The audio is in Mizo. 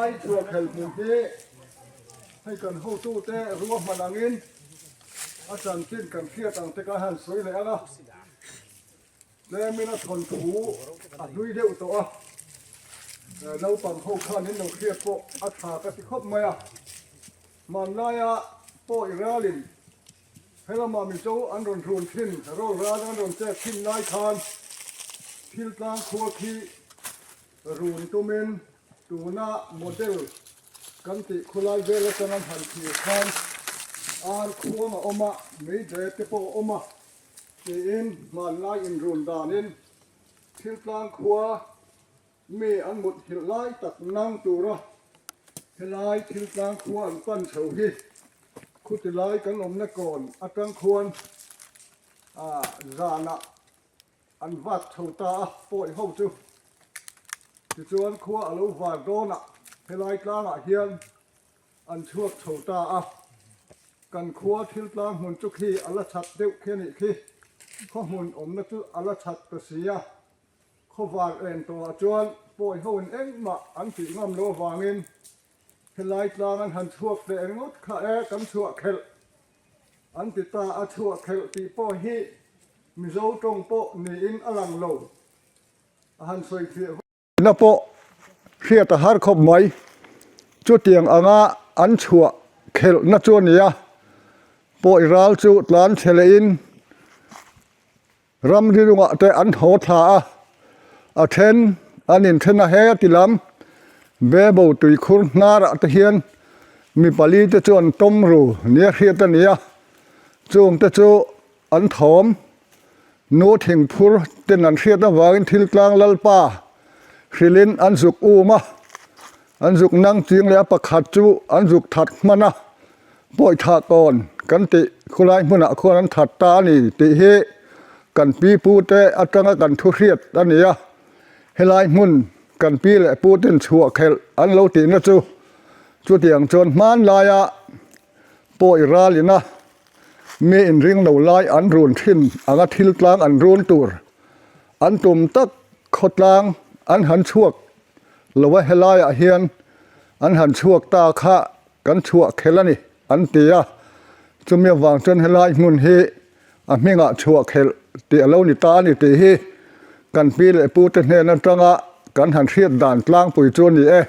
Helai chhuahkhelh hmun hi hei kan hotute ruahman angin a chanchin kan hriat ang te kha han sawi leh ang a. Tlemin a thawnthu a hlui deuh tawh a, naupang ho khan in lo hriat pawh a tha ka ti khawp mai a. Hmanlaia pawi ralin Helama Mizo an rawn run thin, rawl ral an rawn chet thin lai khan thil tlang khua khi run tumin tuna model kan tih khulai vel atang an han thlir khan ar khuang a awm a, meidep te pawh a awm a tiin hmanlai inrun danin thil tlang khua Mi an mut nghilh lai tak nang tura helai thil tlang khua an pan chho hi khuti lai kan awmna kawn atang khuan zanah an vak chho ta a, pawi ho chu. Tichuan khua a lo var dawnah helai tlangah hian an chhuak chho ta a, kan khua thil tlang hmun chu khi a la chak deuh khi a nih khi, khaw hmun awmna chu a la chak ta si a. Khawvar en tawhah chuan pawi ho in engmah an tih ngam lo avangin helai tlang an han chhuak teh ringawt kha e kan chhuah khelh an ti ta a, chhuah khelh tih pawh hi Mizo tawng pawh niin a lang lo a han sawi fiah vak. Na pawh hriat a har khawp mai, chutiang anga an chhuah khelhna chu a ni a, pawi ral chu tlan chhe lehin Ram rilungah te an haw thla a, a then an inthen a he ti lam Bebo tuikhur hnarah te hian mi pali te chu an tawm ru nia hriat a ni a, chung te chu an thawm nu thingphur ten an hriat avangin thil tlang lalpa hrilhin an zuk um a, an zuk nang ching leh a pakhat chu an zuk that hman a. Pawi thah tawn kan tih khulai hmunah khuan an that ta a ni tih hi kan pi pu te atanga kan thu hriat a ni a, helai hmun kan pi leh pu ten chhuah khelh an lo tihna chu chutiang chuan hmanlaia pawi ralina mi inring lo lai an run thin anga thil tlang an run tur an tum tak khawtlang an han chhuak lo a helaiah hian an han chhuak ta kha Kan chhuah khelh a ni, an ti a. Chumi avang chuan helai hmun hi a hmingah chhuah khelh tih a lo ni ta a ni tih hi kan pi leh pute hnen atanga kan han hriat dan tlangpui chu a ni e.